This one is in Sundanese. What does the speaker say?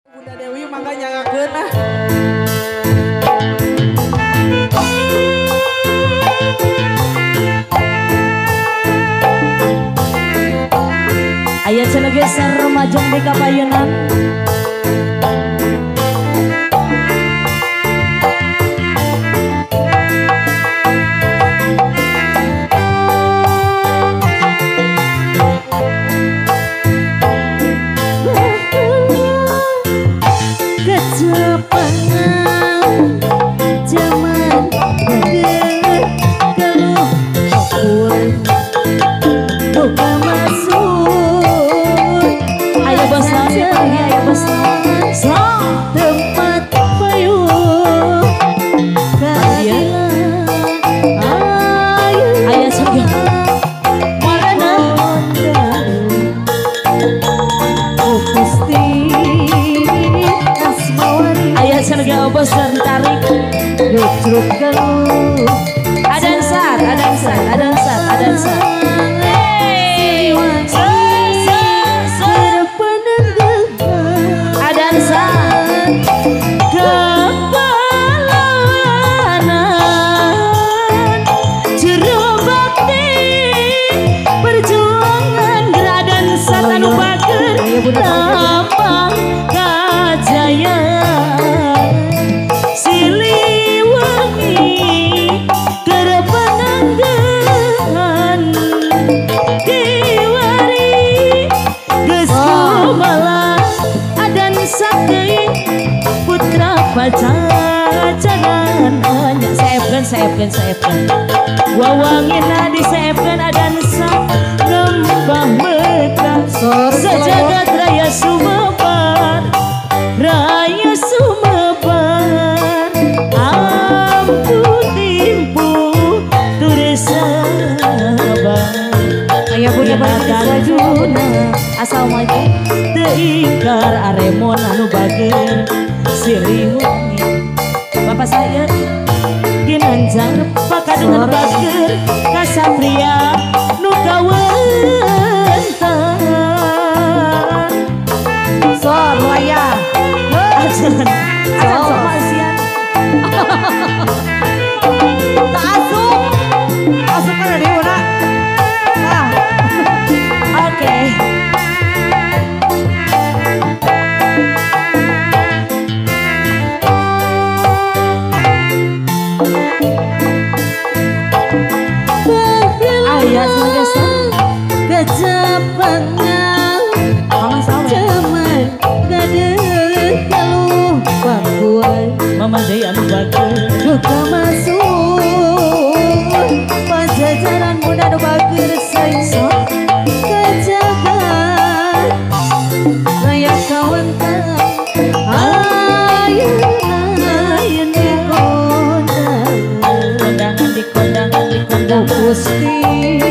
Bunda Dewi mangga nyangakeun ah. Aya cenah geser majeng di kapayunan. Tempat payung keadilan ayah surga marana oh Gusti Asmawari ayah surga bos tarik jucruk galuh adansar adansar adansar adansar. Kepalawanan jero bakti perjuangan geradan satanu bager tampang kajayaan Siliwangi kerepananggehan kiwari geus kumalah adan sakei putra pacacaran hanya seepkeun seepkeun seepkeun wawangina diseepkeun adan sa lembah Mekah sejagat raya sumebar raya sumebar ampun timpu tur sabar aya bunda Arjuna assalamualaikum teu ingkar aremon anu bager Siliwangi bapak saya ginanjar pakadungan bager kasatria nu kawentar sor waya acan acan sok masian tak asup asup kana deui na nah oke. Kejapangan jaman gade galuh pakuan mama deui anu bager duka masuk pajajaran muda nu bager saisa kejagan raya kawentar ayeuna ayeuna kondang kondangan di kondangan di kondangan Gusti